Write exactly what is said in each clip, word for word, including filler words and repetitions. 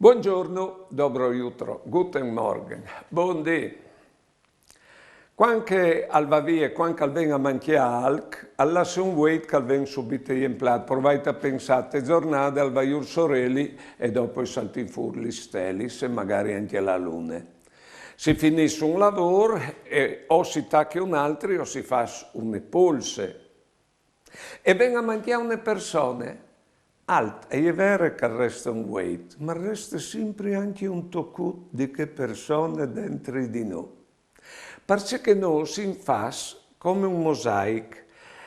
Buongiorno, dobro jutro, guten Morgen, bundì. Quand che al va vie, quand che al ven a mancjâ alc, al lasse un vueit che al ven subit jemplât. Provait a pensâ, te zornade al va jù il soreli e dopo a saltin fûr lis stelis e magari ancje la lune. Si finìs un lavôr e o si tache un altri o si fâs une polse. E ven a mancjâ une persone. Alt, e je vere che al reste un vueit, ma al reste simpri ancje un tocut di chê persone dentri di nô. Parcè che nô o sin fats come un mosaic,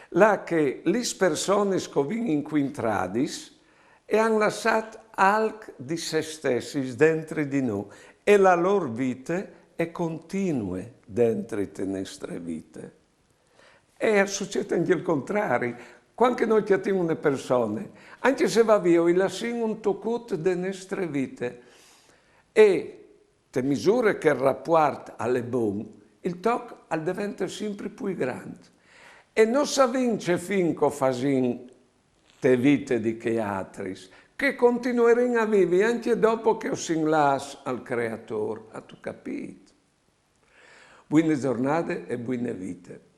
là che lis personis che o vin incuintradis e àn lassât alc di se stessis dentri di nô, e la lôr vite e continue dentri te nestre vite. E al sucêt ancje il contrari. Quand che nô o cjatìn une persone, ancje se e va vie, o i lassìn un tocut de nestre vite. E te misure che il rapuart al è bon, il toc al devente simpri plui grant. E no savìn ce fin che o fasìn te vite di chei altris, che o continuerìn a vivi ancje dopo che o sin lâts al Creatôr, âstu capît? Buine zornade e buine vite.